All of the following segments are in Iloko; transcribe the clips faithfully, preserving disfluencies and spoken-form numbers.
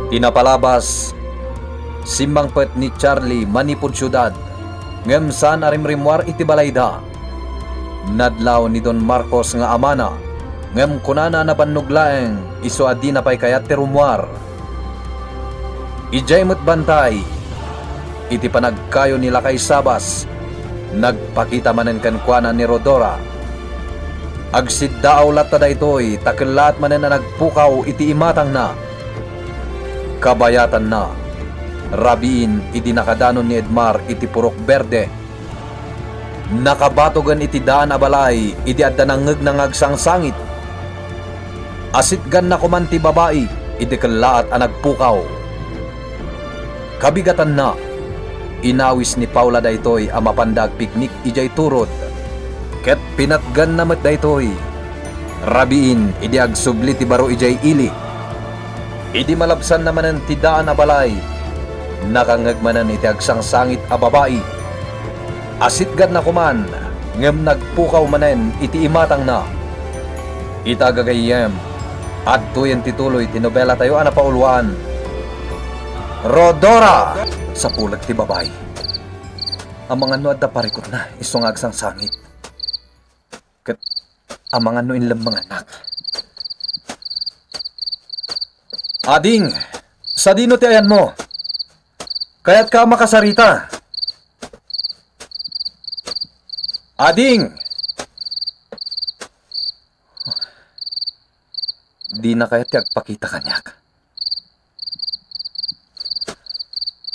Ti napalabas, simmangpet ni Charlie manipud siudad, ngem saan a rimrimmuar iti balayda. Nadlaw ni Don Marcos nga amana, ngem kunana a nabannog laeng isu a dina pay kayat ti rummuar. Idiay met bantay, iti panagkayo ni Lakay Sabas, nagpakita manen kenkuana ni Rodora. Agsiddaaw latta daytoy ta kellaat manen a nagpukaw iti imatangna. Kabayatanna, rabiin idi nakadanon ni Edmar iti Purok Berde. Nakabatogen iti daan a balay idi adda nangngegna nga agsangsangit. Asitganna koman ti babai idi kellaat a nagpukaw. Kabigatanna, inawis ni Paula daytoy a mapanda agpiknik idiay turod, ket pinatganna met daytoy. Rabiin idi agsubli ti baro idiay ili. Idi malabsanna manen ti daan a balay, nakangngeg manen iti agsangsangit a babai. Asitganna koman, ngem nagpukaw manen iti imatangna. Ita gagayyem, adtoyen ti tuloy ti nobelatayo a napauluan, Rodora! Sapulag ti babai. Amangan no adda parikutna, isu nga agsangsangit. Ket amangan no inlemmengannak. Ading, sadino ti ayanmo? Kayatka a makasarita? Ading! Dina kayat ti agpakita kaniak.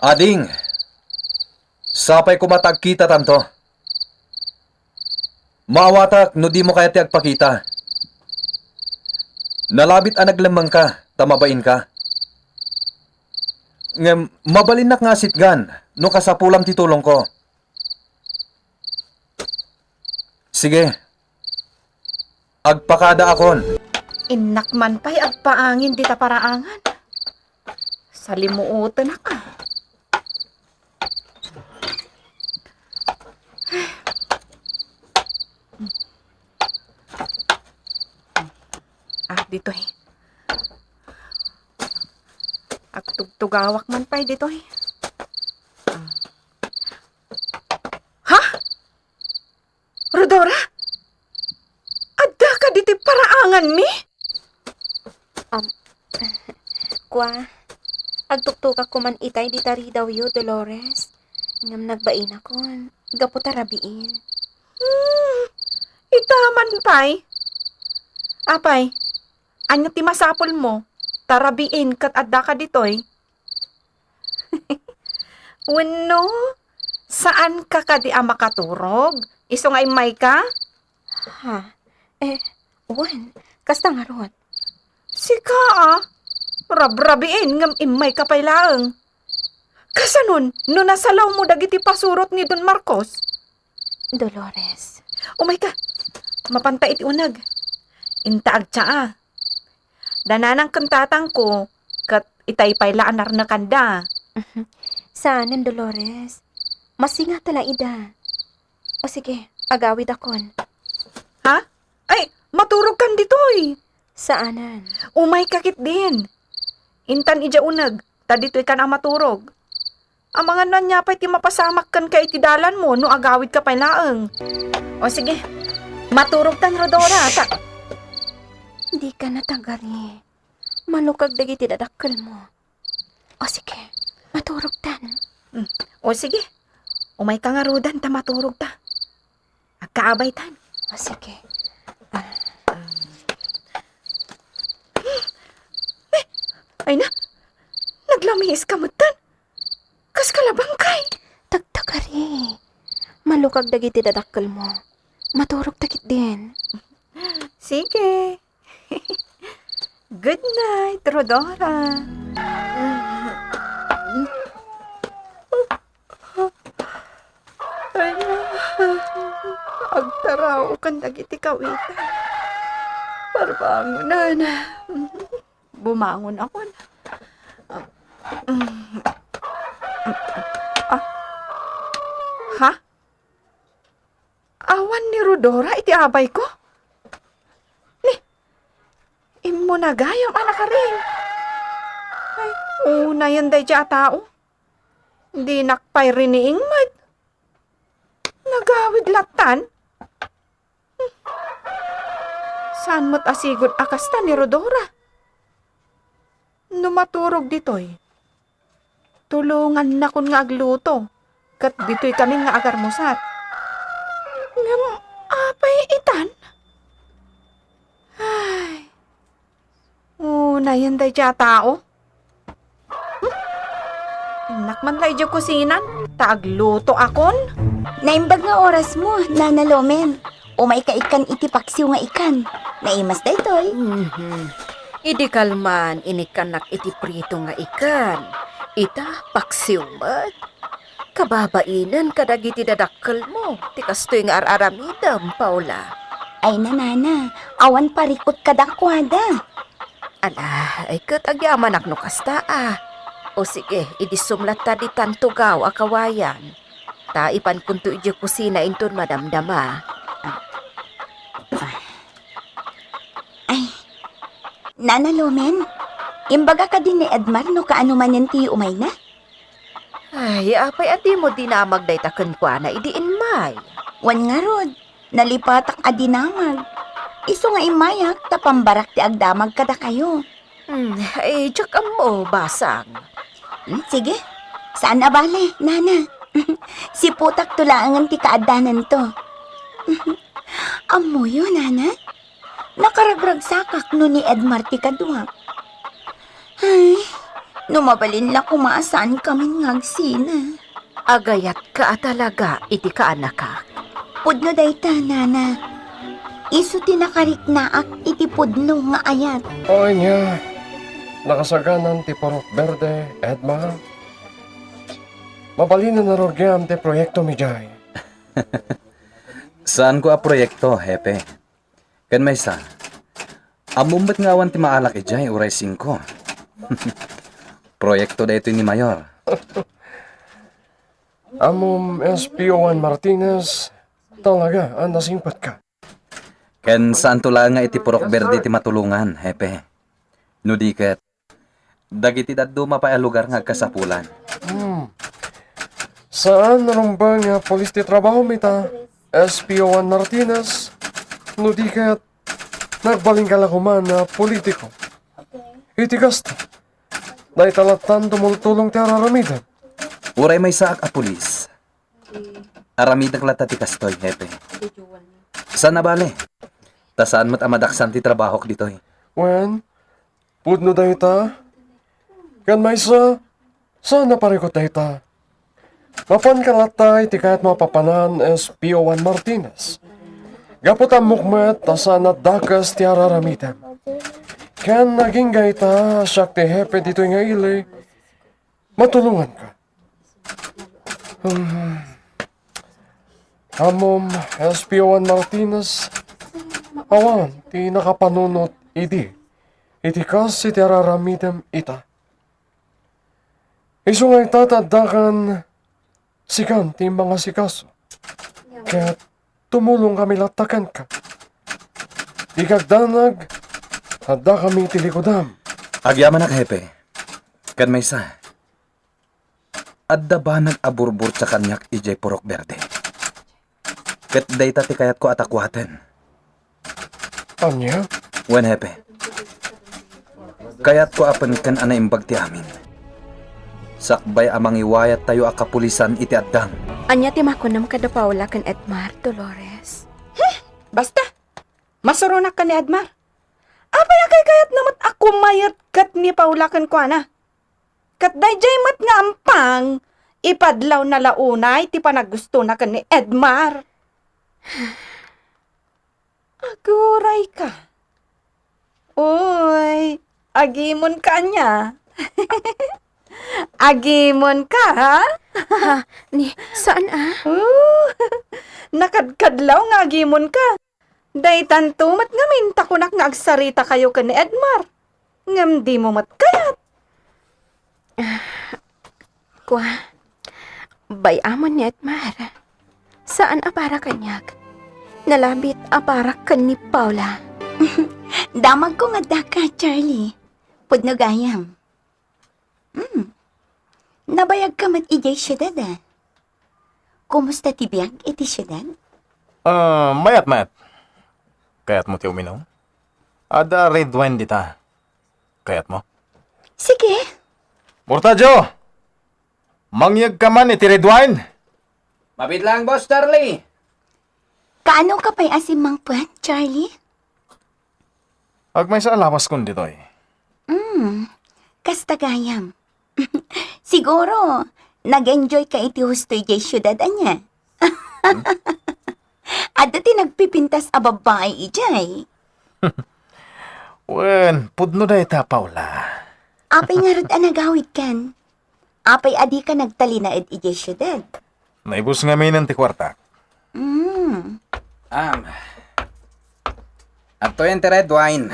Ading, sapay koma ta agkitatanto. Maawatak no dimo kayat ti agpakita. Nalabit a naglemmengka ta mabainka. Ngem mabalinnak nga asitgan no kasapulam ti tulongko. Sige. Agpakadaakon. Innak man pay agpaangin dita paraangan. Salimuotenak a. Ah, ditoy. Agtugtugawak man pay ditoy. Ha? Rodora? Addaka ditoy paraanganmi? Am, kua, agtuktukak koman itay dita ridawyo, Dolores. Ngem nagbainakon, gapu ta rabiin. Hmm, ita man pay. Apay, ania ti masapulmo ta rabiin ket addaka ditoy? Wenno, saanka kadi a makaturog isu nga immayka? Ha? Eh, wen, kasta ngarud. Sika a, rabrabiin ngem immayka pay laeng. Kasanon no nasalawmo dagiti pasurot ni Don Marcos? Dolores. Umayka, mapanta iti uneg. Inta agtsaa. Dananang ken tatangko, ket itay pay la a narnekanda. Saanen, Dolores. Masingata la ida. O sige, agawidakon. Ha? Ay, maturogkan ditoy. Saanen. Umayka ketdin. Intan idiay uneg, ta ditoykan a maturog. Amangan no ania pay ti mapasamak kenka iti dalanmo no agawidka pay laeng. O sige, maturogtan, Rodora, ta... Dika natagari. Malukag dagiti dadakkelmo. O sige, maturogtan. Mm. O sige, umayka ngaruden ta maturogta. Agkaabaytan. O, sige. Ah. Eh, ay na, naglamiis ka metten. Kas kalabangkay. Tagtagari. Malukag dagiti dadakkelmo. Maturogta ketdin. Sige. Good night, Rodora. Ay, agtaraokan dagiti kawitan. Parbangonan. Bumangon ako. Ah. Ha? Awan ni Rodora iti abayko? Ni, immuna gayam a nakaring. Ay, Unayen daydiay a tao. Dinak pay riniing met. Nagawid lattan. Hmm. Saan met a sigud a kasta ni Rhodora? No maturog ditoy, tulongannakon nga agluto, ket ditoykamin nga agarmusar. Ngem apay itan? Ay, unayen daydiay a tao. Hmm? Innak man la idiay kusinan, ta aglutoakon. Naimbag nga orasmo, Nana Lomen. Umayka ikkan iti paksiw nga ikan. Naimas daytoy. Mhm. Idi kalman, inikkannak iti prito nga ikan. Ita, paksiw met. Kababainen kadagiti dadakkelmo ti kastoy nga ar-aramidem, Paula. Ay, Nana, awan parikut kadakuada. Ala, ay ket agyamanak no kasta a. O sige, idissum latta ditan tugaw a kawayan. Ta ipankonto idiay kusina inton madamdama. Ay, Nana Lomen, imbaga kadi ni Edmar no kaano manen ti umayna? Ay, apay a dimo dinamag dayta kenkuana idi immay? Wen ngarud, nalipatak a dinamag. Isu nga immayak ta pambarak ti agdamag kadakayo. Hmm, ay, diak ammo, basang. Hmm, sige. Saan a bale, Nana. Siputakto laengen ti kaaddananto. Ammoyo, Nana? Nakaragragsakak no ni Edmar ti kaduak. Ay, no mabalin la koma a saankamin nga agsina. Agayatka a talaga iti kaanakak. Pudno dayta, Nana. Isu ti nakariknaak iti pudno nga ayat. O ania, nakasaganan ti Purok Berde, Edmar? Mabalinen a rugiam ti proyektom idiay. Saanko a proyekto, Hepe. Ken maysa, ammom met nga awan ti maalak idiay uray singko. Proyekto daytoy ni Mayor. Ammom, S P O Juan Martinez, talaga a nasingpetka. Ken saanto laeng nga iti Purok Berde ti matulongan, Hepe. No di ket, dagiti dadduma pay a lugar nga agkasapulan. Hmm. Saan a rumbeng nga pulis ti trabahom ita, S P O Juan Martinez, no di ket nagbalinka la koman a politiko. Iti kasta, dayta lattan tumultulong ti ar-aramidem. Uray maysaak a pulis, aramidek latta ti kastoy, Hepe. Saan a bale, ta saan met a madaksan ti trabahok ditoy. Wen, pudno dayta. Ken maysa, saan a parikut dayta. Mapanka latta iti kayatmo a papanan, S P O Juan Martinez. Gapu ta ammok met ta saan a dakes ti ar-aramidem. Ken agingga ita a siak ti hepe ditoy nga ili, matulonganka. Hmm. Ammom, S P O Juan Martinez, awan ti nakapanunot idi iti kas iti ar-aramidem ita. Isu nga ita ta addakan sikan ti mangasikaso, ket tumulongkami latta kenka. Dika agdanag, addakami iti likudam. Agyamanak, Hepe. Ken maysa, adda banag a burburtsa kaniak idiay Purok Berde. Ket dayta ti kayatko a takuaten. Ania? Wen, Hepe. Kayatko a penken a naimbag ti amin, sakbay a mangiwayattayo a kapulisan iti addang. Ania ti makunam kada Paula ken Edmar, Dolores? Hmm! Basta! Masuronak ken ni Edmar. Apay a kaykayatna met a kumayat ket ni Paula kenkuana? Ket daydiay met nga ampang, ipadlawna la unay ti panagustona ken ni Edmar. Agurayka. Uy, agimonka ania? Agimonka, ha? Ha? Ni, saan a? Uh, nakadkadlaw nga agimonka. Daytanto met ngamin ta kunak nga agsarita kayo ken ni Edmar. Ngem dimo met kayat. Ah, kua, bay-amon ni Edmar. Saan a para kaniak. Nalabit a para ken ni Paula. Damagko nga addaka, Charlie. Pudno gayam. Nabayagka met idiay siudad, a? Kumusta ti biag iti siudad? Ah, mayat, mayat. Kayatmo ti uminum? Adda red wine dita. Kayatmo? Sige. Mortadio! Mangyegka man iti red wine? Mabiit lang, Boss Charlie. Kaano ka pay a simmangpet, Charlie? Agmaysa a lawaskon ditoy. Mm, kasta gayam. Siguro, nag-enjoy ka iti husto idiay siudad, ania? Adda ti nagpipintas a babbai idiay. Wen, pudno dayta, Paula. Apay ngarud a nagawidkan? Apay a dika nagtalinaed idiay siudad? Naibus ngaminen ti kuartak. Mm. Am. Adtoyen ti red wine.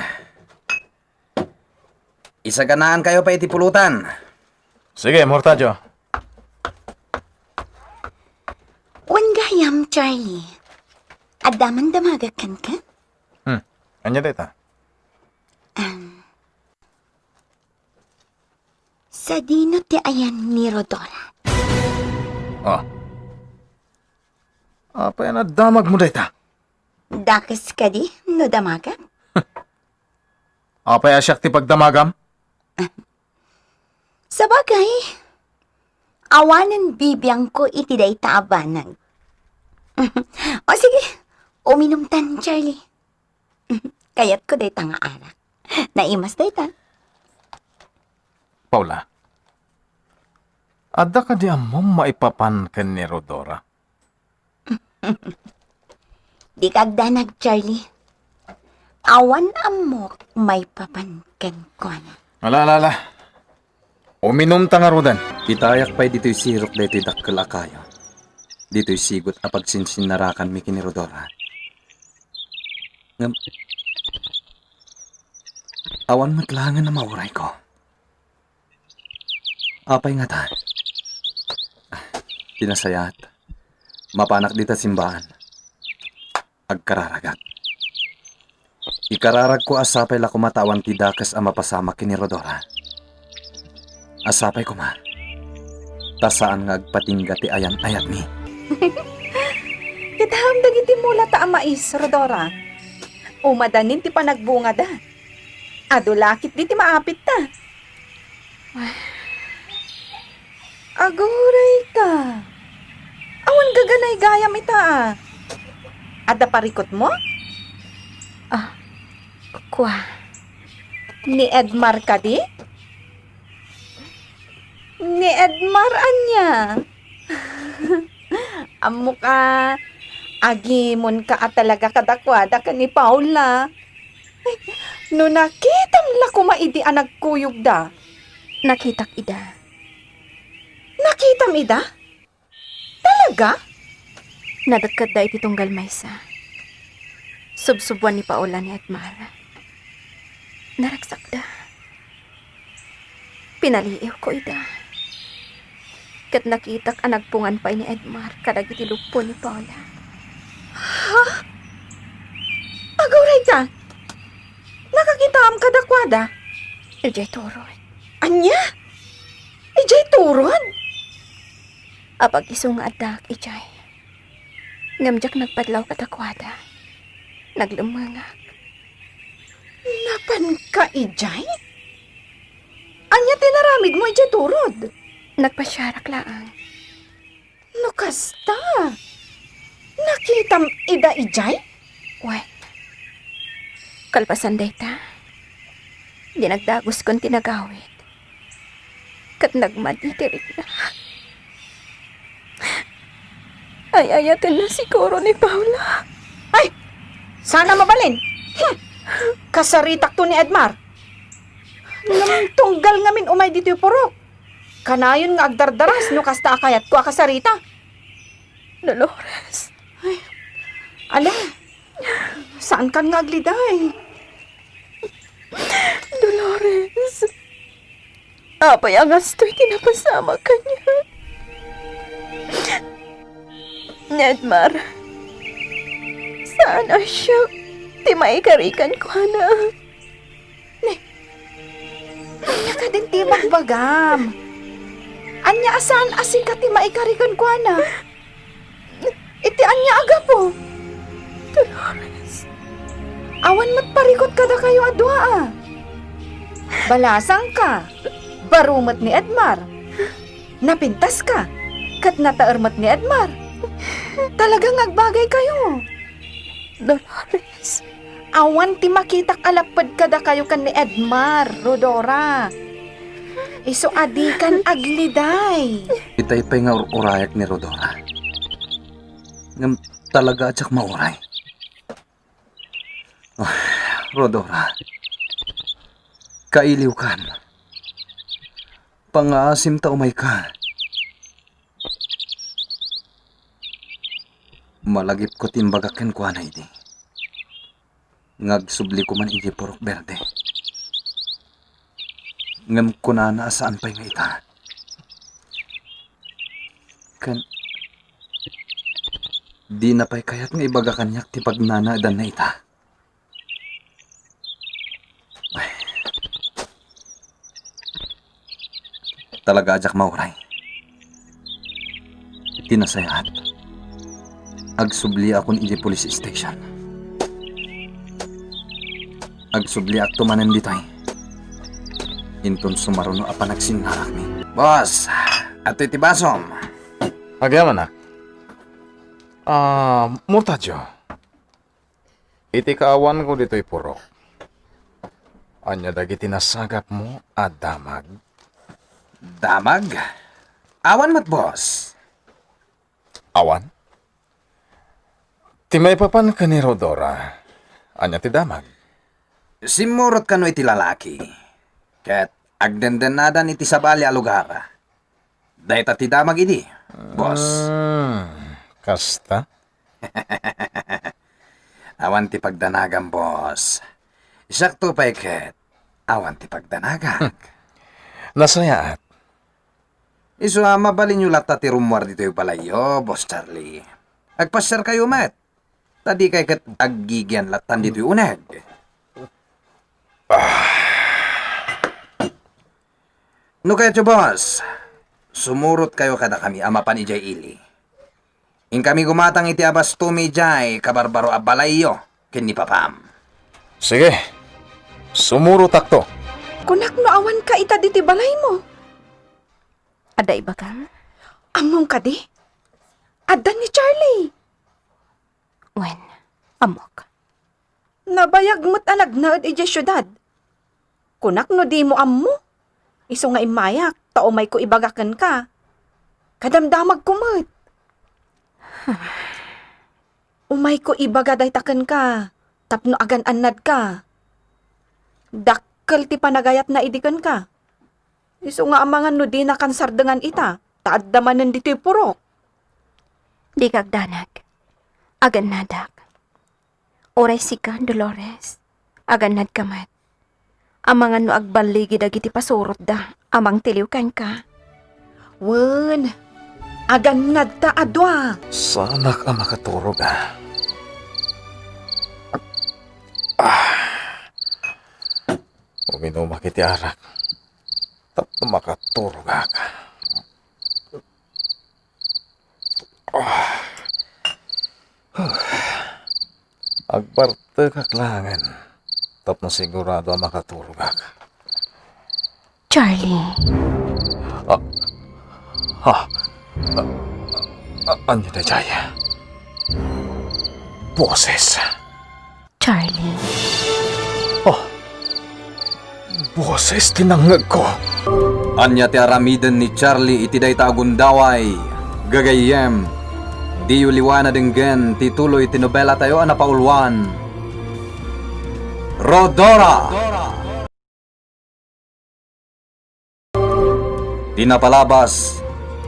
Isaganaankayo pay iti pulutan. Sige, Mortadio. Wen gayam, Charlie. Adda man damagak kenka? Hmm. Ania dayta? Am. Sadino ti ayan ni Rodora? Ah. Apay a nadamagmo dayta? Dakes kadi no damagak? Apay a siak ti pagdamagam? Sabagay, awanen bibiangko iti dayta a banag. O sige, uminumtan, Charlie. Kayatko dayta nga arak. Naimas dayta. Paula, adda kadi ammom maipapan ken ni Rodora? Dika agdanag, Charlie. Awan ammok maipapan kenkuana. Ala, ala, ala. Uminumta ngaruden. Itayak pay ditoy sirok daytoy dakkel a kayo. Ditoy sigut a pagsinsinnarakanmi ken ni Rodora. Ngem, awan met laengen a maurayko. Apay ngata? Ah, ti nasayaat, mapanak dita simbaan. Agkararagak. Ikararagko a sapay la koma ta awan ti dakes a mapasamak ken ni Rodora. A sapay koma ta saan nga agpatingga ti ayan-ayatmi. Kitaem dagiti mulata a mais, Rodora. Umadanin ti panagbungada. Adu la ketdi ti maapitta. Ay. Aguray ka. Awan gaganay gayam ita, a. Adda parikutmo? Ah, kua. Ni Edmar kadi? Ni Edmar ania? Ammok a, agimonka a talaga kadakuada ken ni Paula. Ay, no nakitam la koma idi a nagkuyogda. Nakitak ida. Nakitam ida? Talaga? Nadekkedda iti tunggal maysa. Subsubuan ni Paula ni Edmar. Naragsakda. Pinaliiwko ida. Ket nakitak a nagpungan pay ni Edmar kadagiti luppo ni Paula. Ha? Aguray ka? Nakakitaam kadakuada? Idiay turod. Ania? Idiay turod? Apag-isu nga addaak idiay. Ngem diak nagpadlaw kadakuada. Naglemmengak. Napanka idiay? Ania ti naramidmo idiay turod? Nagpasiarak laeng. No kasta, nakitam ida idiay? Wen, kalpasan dayta, dinagdaguskon ti nagawid. Ket nagmadi ti rikna. Ay-ayatenna siguro ni Paula. Ay! Saan a mabalin? Hmm! Kasaritakto ni Edmar. Ngem tunggal ngamin umay ditoy purok. Kanayon nga agdardaras no kasta a kayatko a kasarita. Dolores. Ay, ala, saankan nga agliday? Dolores, apay a ngastoy ti napasamak kaniak? Ni Edmar, saan a siak ti maikari kenkuana. Ne, ania kadin ti ibagbagam? Ania a saan a sika ti maikari kenkuana? Iti ania a gapu? Dolores. Awan met parikut kadakayo a dua a. Balasangka, baro met ni Edmar. Napintaska, ket nataer met ni Edmar. Talaga nga agbagaykayo. Dolores. Awan ti makitak a lapped kadakayo ken ni Edmar, Rodora. Isu a dikan agliday. Itay pay nga ur-urayak ni Rodora. Ngem talaga a diak mauray. Ah, Rodora, kailiwkan. Pangngaasim ta umayka. Malagipko ti imbagak kenkuana idi nga agsubliko man idiay purok berde. Ngem kunana a saan pay nga ita. Ken dina pay kayat nga ibaga kaniak ti pagnanaedanna ita. Ay. Talaga a diak mauray. Ti nasayaat, agsubliakon idiay police station. Agsubliakto manen ditoy. Inton sumaruno a panagsinnarakmi. Boss, adtoy ti basom. Agyamanak. Ah, Mortadio. Iti kaawanko ditoy purok, ania dagiti nasagapmo a damag? Damag? Awan met, boss. Awan? Ti maipapan ken ni Rodora, ania ti damag? Simmurot kano iti lalaki, ket agdendennadan iti sabali a lugar. Dayta ti damag idi, boss. Ah, kasta? Awan ti pagdanagam, boss. Siakto pay ket awan ti pagdanagak. Hmm. Nasayaat. Isu a mabalinyo latta ti rummuar ditoy balayyo, Boss Charlie. Agpasyarkayo met. Ta dikay ket aggigian lattan ditoy uneg. Ah. No kayatyo, boss, sumurotkayo kadakami a mapan idiay ili. Inkami gumatang iti abastomi idiay kabarbaro a balayyo ken ni papam. Sige, sumurotakto. Kunak no awanka ita ditoy balaymo. Adda ibagam? Ammom kadi? Adda ni Charlie. Wen, ammok. Nabayag met a nagnaed idiay siudad. Kunak no dimo ammo. Isu nga immayak, ta umayko ibaga kenka. Kadamdamagko met. Umayko ibaga dayta kenka, tapno agan-annadka. Dakkel ti panagayatna idi kenka. Isu nga amangan no dinakan sardengan ita, ta adda manen ditoy purok. Dika agdanag. Agannadak. Uray sika, Dolores, agannadka met. Amangan no agballigi dagiti pasurotda a mangtiliw kenka. Wen, agannadta a dua. Saanak a makaturog, a. Ah. Uminumak iti arak tapno makaturogak. Ah. Huh. Agbartekak laengen tapno sigurado a makaturogak. Charlie. Ah. Ha? Ah, ah, ania daydiay? Boses. Charlie. Oh. Boses ti nangngegko. Ania ti aramiden ni Charlie iti dayta a gundaway? Gagayyem, diyo liwa na denggen ti tuloy ti nobelatayo a napauluan, Rodora! Ti napalabas,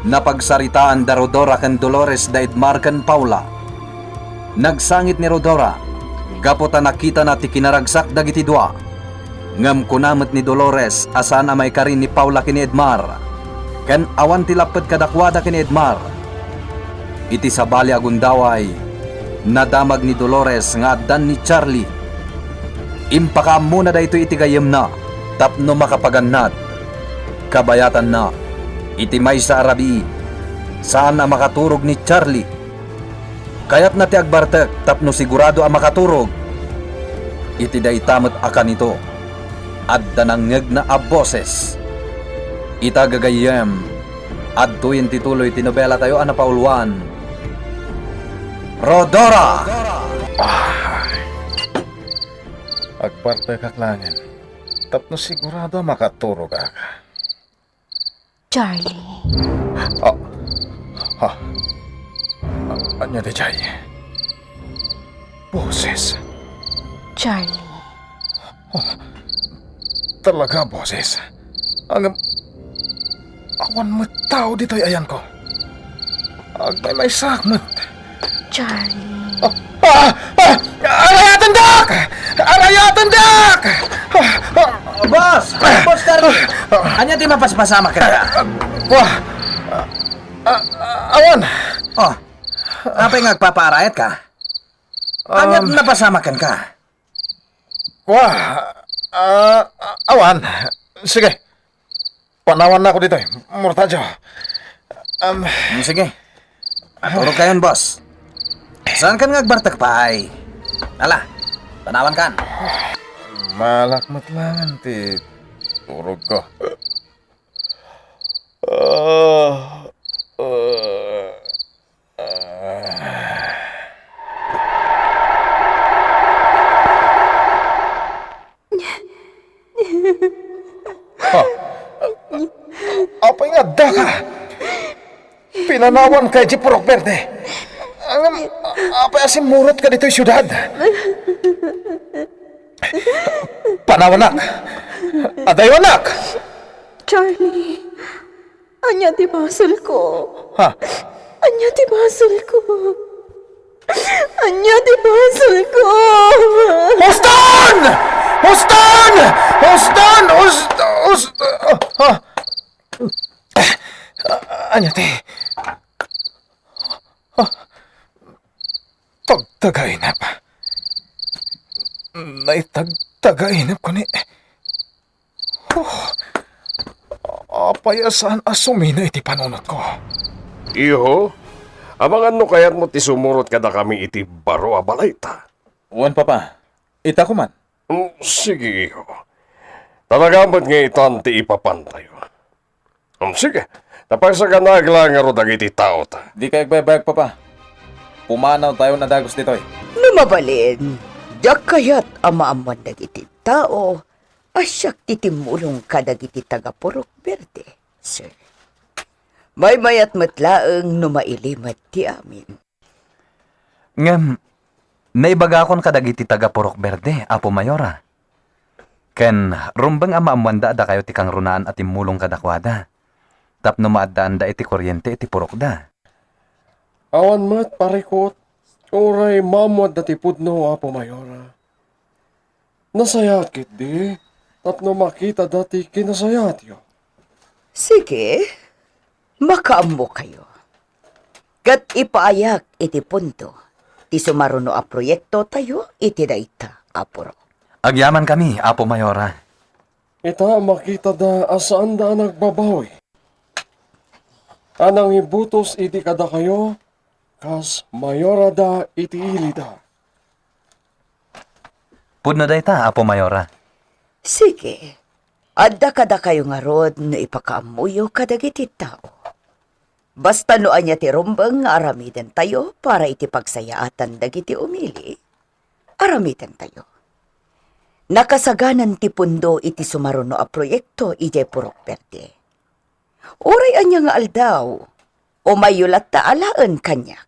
napagsaritaan da Rodora ken Dolores da Edmar ken Paula. Nagsangit ni Rodora gapu ta nakitana ti kinaragsak dagiti dua. Ngem kuna met ni Dolores a saan a maikari ni Paula ken ni Edmar, ken awan ti lapped kadakuada ken ni Edmar. Iti sabali a gundaway, nadamag ni Dolores nga addan ni Charlie. Impakaammona daytoy iti gayyemna tapno makapagannad. Kabayatanna, Iti maysa a rabii, saan a makaturog ni Charlie. Kayatna ti agbartek tapno sigurado a makaturog. Iti dayta met a kanito, adda nangngegna a boses. Ita gagayyem, adtoyen ti tuloy ti nobelatayo a napauluan, Rhodora! Agbartekak laengen tapno sigurado a makaturogak. Charlie. Ah. Ha? A-, ania daydiay? Boses. Charlie. Oh, talaga a boses. Ngem, awan met tao ditoy ayanko. Agmaymaysaak met. Charlie. Ah! Ah! Ah! Arayatendak! Arayatendak! Ah! Ah! Boss! Boss Charlie! Ania ti mapaspasamak kenka? Kua! Ah, ah, awan! Oh, apay nga agpapaarayatka? Ania ti napasamak kenka? Kua! Ah, ah, awan! Sige. Panawannak ditoy, Mortadio. Um, Mm, sige. Turogkayon, boss. Saankan nga agbartek pay? Ala, panawankan. Malak met laeng ti turogko. Ah, ah. Ha? Apay nga addaka? Pinanawanka idiay Purok Berde. Ngem, apay a simmurotka ditoy siudad? Panawannak. Adayoannak. Charlie. Ania ti basolko? Ha? Ania ti basolko? Ania ti basolko? Huston! Huston! Huston! Hust-, hust-, ha? Ania ti? Ha? Tagtagainep. Naitagtagainep ko ni. Huh. Apay a saan a sumina iti panunotko? Iho, amangan no kayatmo ti sumurot kadakami iti baro a balayta. Wen, Papa. Ita koman. Mm, sige, iho. Talaga met nga itan ti ipapantayo. Mm, sige. Napagsaganaek laeng ngarud dagiti tao ta. Dikay agbaybayag, Papa. Pumanawtayon a dagus ditoy. No mabalin, diak kayat a maammuan dagiti tao a siak ti timmulong kadagiti taga-Purok Berde, sir. Maymayat met laeng no mailimed ti amin. Ngem, naibagakon kadagiti taga-Purok Berde, Apo Mayora. Ken rumbeng a maammuanda a dakayo ti kangrunaan a timmulong kadakuada, tapno maaddaanda iti koriente iti purokda. Awan met, parikut, uray maammuanda ti pudno, Apo Mayora. Nasayaat ketdi tapno makitada ti kinasayaatyo. Sige, makaammokayo. Ket ipaayak iti punto ti sumaruno a proyektotayo iti dayta a purok. Agyamankami, Apo Mayora. Ita, makitada a saanda a nagbabawi a nangibutos idi kadakayo kas mayorada iti ilida. Pudno dayta, Apo Mayora. Sige. Adda kadakayo ngarud no ipakaammoyo kadagiti tao. Basta no ania ti rumbeng nga aramidentayo para iti pagsayaatan dagiti umili, aramidentayo. Nakasaganan ti pundo iti sumaruno a proyekto idiay Purok Berde. Uray ania nga aldaw, umayyo latta alaen kaniak.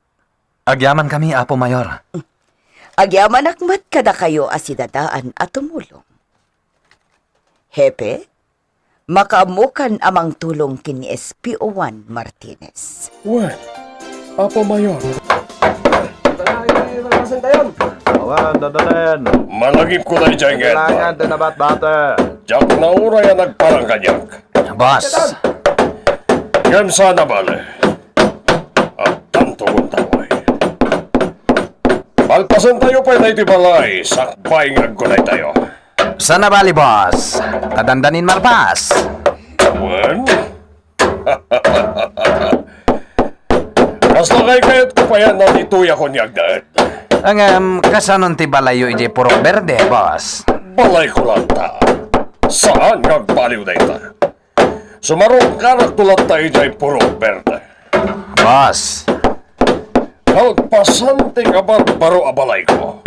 Agyamankami, Apo Mayor. Agyamanak met kadakayo a sidadaan a tumulong. Hepe, makaammokan a mangtulong ken ni S P O Juan Martinez. Wen, Apo Mayor. Awan, dadanen. Malagipko daydiay nga Kailangan edpan. Ti nabatbate. Diak nauray a nagparang kaniak. Boss. Ngem saan a bale. Addanto gundaway. Malpasentayo pay daytoy balay, sakbay nga aggunaytayo. Saan a bale, boss. Kadandanin malpas. Wen? Ania ditoy a kuniagda? Ngem, kasanon ti balayyo idiay Purok Berde, boss? Balayko latta. Saan nga agbaliw dayta? Sumarungkarakto latta idiay Purok Berde. Boss. Kalpasan ti kabarbaro a balayko,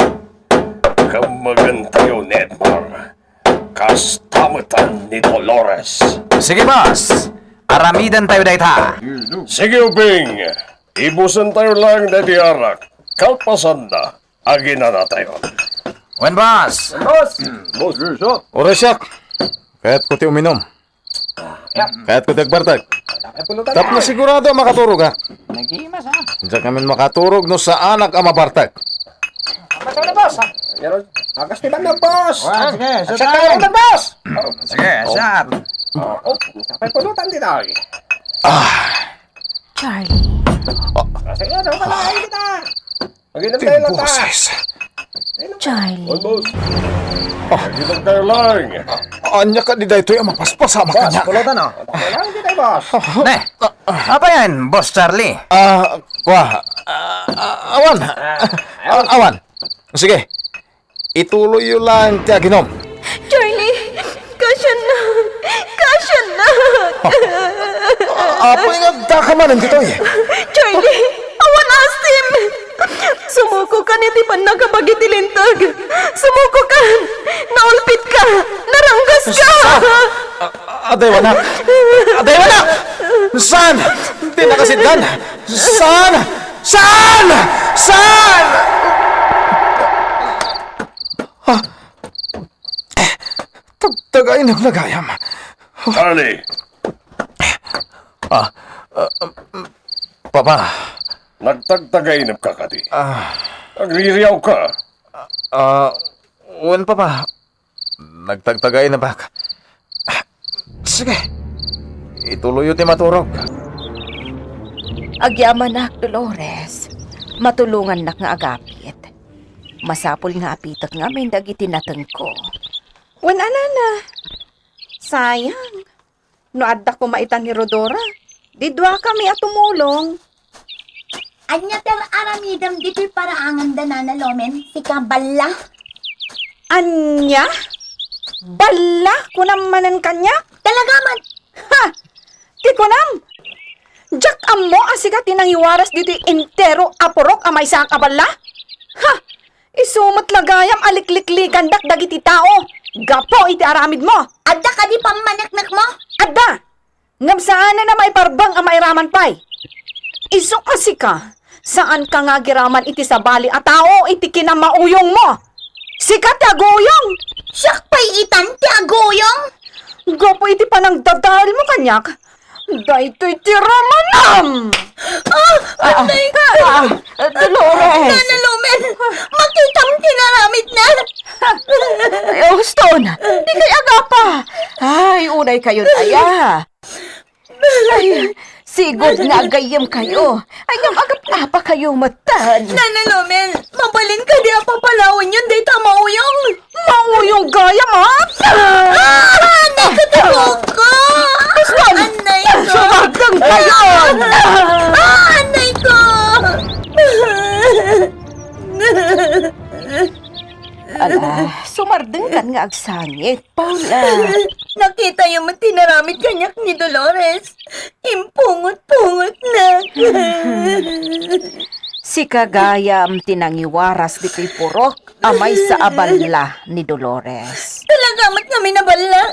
kammagentayo ni Edmar. Kasta met ni Dolores. Sige, boss. Aramidentayo dayta. Sige, Ubing. Ibusentayo laeng daytoy arak. Kalpasanna, aginanatayo. Wen, boss. Boss. Boss, sir. Oras siak. Kayatko ti uminom. Kayatko ti agbartek. Tapno sigurado a makaturog, ha? Nagimas, ha? Diak ngamin makaturog no saanak a mabartek. Masaya na, boss, ha? Pero, agas ti bandog, boss. Ah, sige, Agas sir. Ti bandog, boss. Sige, sir. Oh, oh, may pulutan di tayo. Charlie. Sige, ano pala, ay kita. Mag-inom tayo lang, ta. Timboses. Charlie. Oy, boss. Mag-inom tayo lang. Ania kadi daytoy a mapaspasamak kaniak? Pulutan, oh. Kailangan kita, boss. Ne, apa yan, Boss Charlie? Ah, kwa. Ah, ah, awan. Ah, awan. Sige. Ituloyyo lang ti aginom. Charlie, kasiannak! Kasiannak! Apay nga agdaka manen ditoy? Charlie, awan asim! Sumukokan iti pannakabagi ti linteg. Sumukokan! Naulpitka! Naranggaska! Sa-, a-, adaywanak! Adaywanak! Saan? Di nakasidlan! Saan? Saan? Saan? Ah, tagtagainep gayam. Charlie! Ah, ah, um, Papa. Nagtagtagainepka kadi? Ah. Agririawka? Ah, wen, Papa. Nagtagtagainepka. Sige. Ituloyyo ti maturog. Agyamanak, Dolores. Matulongannak nga agapit. Masapul nga apitek ngamin dagiti natengko. Wen, anana. Sayang. No adda koma ita ni Rodora, di duakami a tumulong. Ania ti ar-aramidem ditoy paraangan da Nana Lomen, sika balla? Ania? Balla? Kunam manen kaniak? Talaga man. Ha! Ti kunam? Diak ammo a sika ti nangiwaras ditoy entero a purok a maysaak a balla? Ha! Isu met la gayam a likliklikandak dagiti tao gapu iti aramidmo. Adda kadi pammaneknekmo? Adda! Ngem saanen a maiparbeng a mairaman pay. Isu a sika, saanka nga agiraman iti sabali a tao iti kinamauyongmo. Sika ti aguyong! Siak pay itan ti aguyong? Gapu iti panangdadaelmo kaniak, daytoy ti ramanam! Ah, ah, anay ko! Ah, ah, Dolores! Nana Lomen, makitam ti naramidna! Ay, Houston, di kay agapa! Ay, unay kayon aya! Ay, sigud nga agayyem kayo. Ay, ngem agap-apa kayo metten. Nana Lomen, mabalin kadi a papalawenyon dayta a mauyong? Mauyong gayam, ha? Ah! Anay ko ti buokko! Houston! Anay ko! Sumardeng kayo! Ah! Anay ko! Ala, sumardengkan nga agsangit, Paula. Nakitayo met ti naramid kaniak ni Dolores. Impungot-pungotnak. Sika gayam ti nangiwaras ditoy purok a maysa a balla ni Dolores. Talaga met ngamin a balla.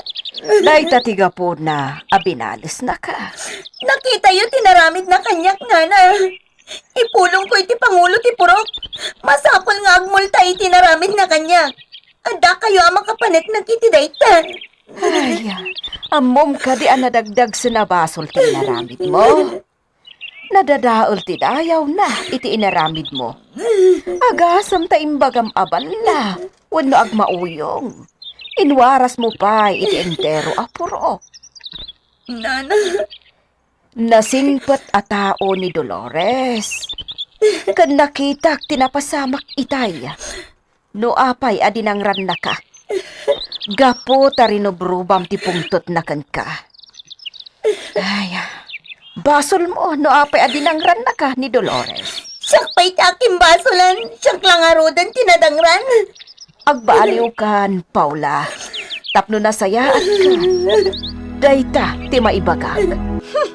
Dayta ti gapuna a binalesnaka. Nakitayo ti naramidna kaniak, nana. Ipulongko iti pangulo ti purok. Masapul nga agmulta iti naramidna kaniak. Addakayo a makapaneknek iti dayta. Ay, ammom kadi a nadagdagsen a basol ti inaramidmo? Nadadael ti dayawna iti inaramidmo. Agasem ta imbagam a balla wenno agmauyong. Inwarasmo pay iti entero a purok. Nana, Nasingpet a tao ni Dolores. Ken nakitak ti napasamak itay. No apay a dinangrannaka. Gapu ta rinubrubam ti pungtotna kenka. Ay, basolmo no apay a dinangrannaka ni Dolores. Siak pay ti akimbasolan, siak la ngaruden ti nadangran. Agbaaliwkan, Paula. Tapno nasayaatka, dayta ti maibagak. Hmm.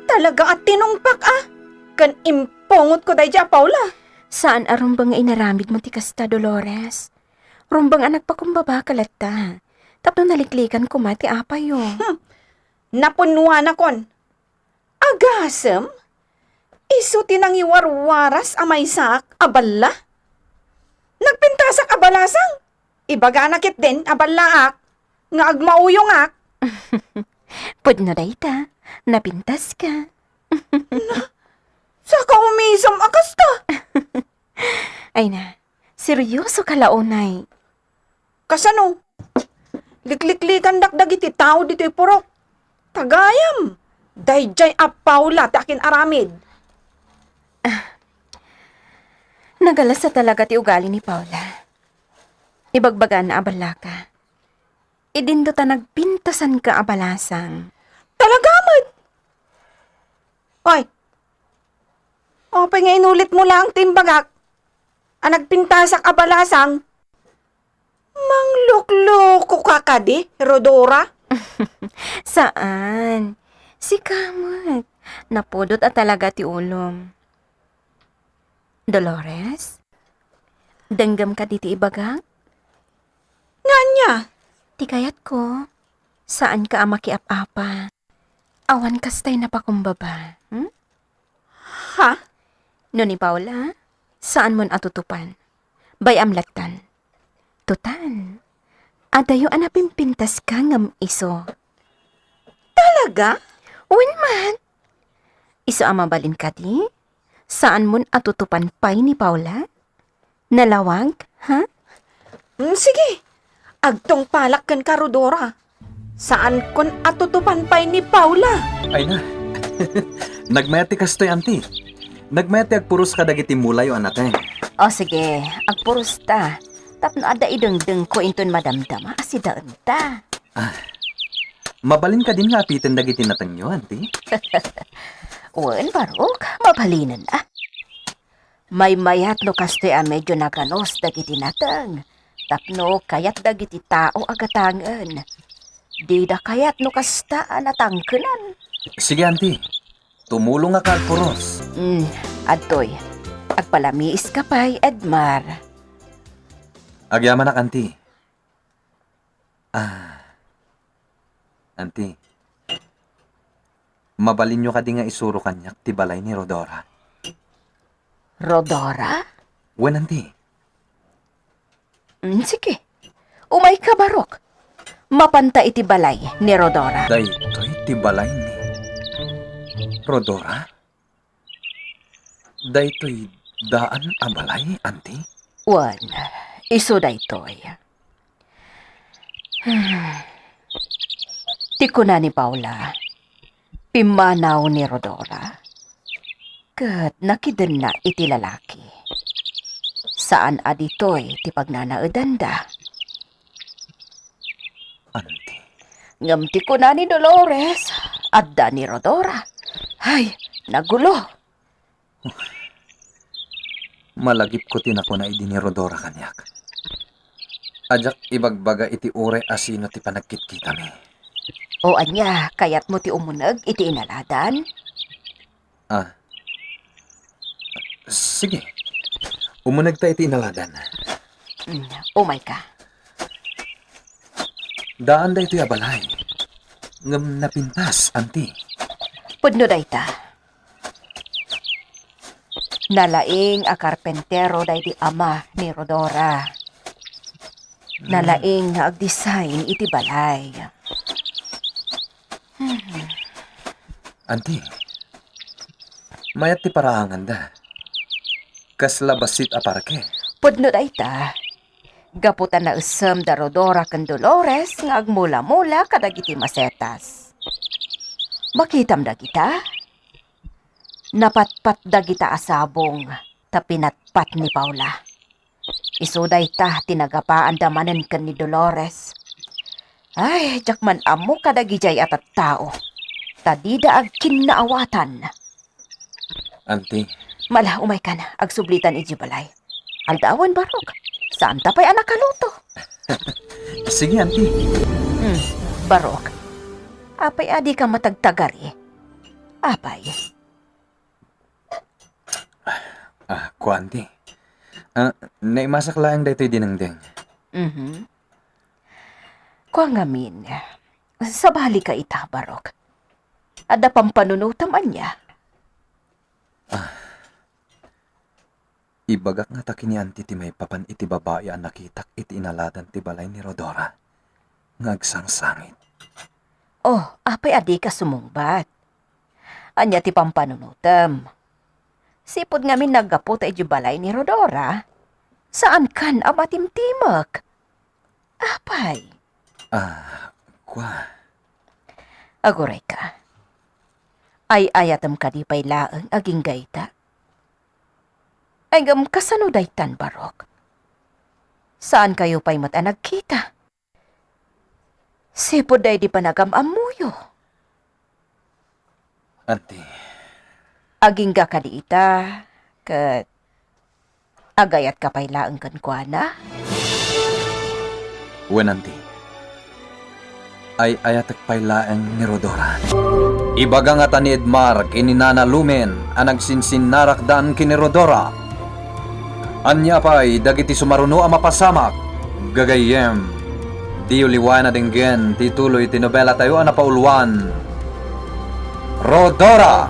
Talaga a tinungpak a ken impungotko daydiay a Paula. Saan a rumbeng nga inaramidmo ti kasta, Dolores. Rumbeng a nagpakumbabaka latta. Tapno naliklikan koma ti apayo. Hmm. Napunnuanakon. Agasem? Isu ti nangiwarwaras a maysaak a balla? Nagpintasak a balasang? Ibagana ketdin a ballaak nga agmauyongak. Pudno dayta, napintaska. Na, saka umisem a kasta. Ay na, seryoso ka la unay. Kasano? Likliklikandak dagiti tao ditoy purok. Tagayam, daydiay a Paula ti akin-aramid. Ah, nagalasa talaga ti ugali ni Paula. Ibagbagana a ballaka. Idinto ta nagpintasanka a balasang. Talaga met? Oy, apay nga inulitmo laeng ti imbagak a nagpintasak a balasang? Manglukluko ka kadi, Rodora? Saan. Sika met. Napudot a talaga ti ulom. Dolores? Denggem kadi ti ibagak? Nga ania? Ti kayatko, saanka a makiap-apa. Awan kastay napakumbaba, hmm? Ha? No ni Paula, saanmon a tutupan. Bay-am lattan. Tutan, adayo a napimpintaska ngem isu. Talaga? Wen man. Isu a mabalin kadi? Saanmon a tutupan pay ni Paula? Nalawag, ha? Mm, sige. Agtungpalak kenka, Rodora. Saankon a tutupan pay ni Paula. Ay na. Nagmayat ti kastoy, anti. Nagmayat ti agpuros kadagiti mulayo a nateng. O sige, agpurosta. Tapno adda idengdengko inton madamdama a sidaenta. Ah, mabalin kadin nga apiten dagiti natengyo, anti? Wen, barok, mabalinen a. Maymayat no kastoy a medio naganos dagiti nateng, tapno kayat dagiti tao a gatangen. Dida kayat no kasta a natangkenan. Sige, anti. Tumulongka agpuros. Mm, adtoy. Agpalamiiska pay, Edmar. Agyamanak, anti. Ah. Anti, mabalinyo kadi nga isuro kaniak ti balay ni Rodora? Rodora? Wen, anti. Mm, sige. Umayka, barok. Mapanta iti balay ni Rodora. Daytoy ti balay ni Rodora? Daytoy daan a balay, anti? Wen, isu daytoy. Ti kuna ni Paula, pimmanaw ni Rodora, ket nakidenna iti lalaki. Saan a ditoy ti pagnanaedanda. Anti. Ngem ti kuna ni Dolores, adda ni Rodora. Ay, nagulo. Malagipko ti nakuna idi ni Rodora kaniak. Diak ibagbaga iti uray a sino ti panagkitkitami. O ania, kayatmo ti umuneg iti inaladan? Ah. Sige. Umunegta iti inaladan. Mm, umayka. Daan daytoy a balay. Ngem napintas, anti. Pudno dayta. Nalaing a karpentero daydi ama ni Rodora. Nalaing nga agdesign iti balay. Anti, mayat ti paraanganda. Kasla bassit a parke. Pudno dayta. Gapu ta naessem da Rodora ken Dolores nga agmula-mula kadagiti masetas. Makitam dagita? Napatpat dagita a sabong ta pinatpat ni Paula. Isu dayta ti nagapaanda manen ken ni Dolores. Ay, diak man ammo kadagidiay a tattao, ta dida agkinnaawatan. Anti, Mala, umaykan, agsublitan idiay balay. Aldawen, Barok. Saanta pay a nakaluto. Sige, Auntie. Hmm, Barok. Apay a dika matagtagari? Apay? Ah, kua, Auntie. Ah, naimasak laeng daytoy dinengdeng. Mhm. Kua ngamin, sabalika ita, Barok. Adda pampanunotem ania? Ibagak ngata ken ni Auntie ti maipapan iti babai a nakitak iti inaladan ti balay ni Rodora nga agsangsangit. Oh, apay a dika sumungbat? Ania ti pampanunotem? Sipud ngamin naggaputa idiay balay ni Rodora, saankan a matimtimek. Apay? Ah, kua. Agurayka. Ay-ayatem kadi pay laeng agingga ita? Ay, ngem kasano daytan, Barok? Saankayo pay met a nagkita? Sipud daydi panagam-ammoyo. Auntie. Agingga kadi ita, ket agayatka pay laeng kenkuana? Wen, Auntie. Ay-ayatek pay laeng ni Rodora. Ibaga ngata ni Edmar ken ni Nana Lumen a nagsinsinnarakdan ken ni Rodora. Ania pay dagiti sumaruno a mapasamak? Gagayyem, diyo liwayan a denggen ti tuloy ti nobelatayo a napauluan, Rodora!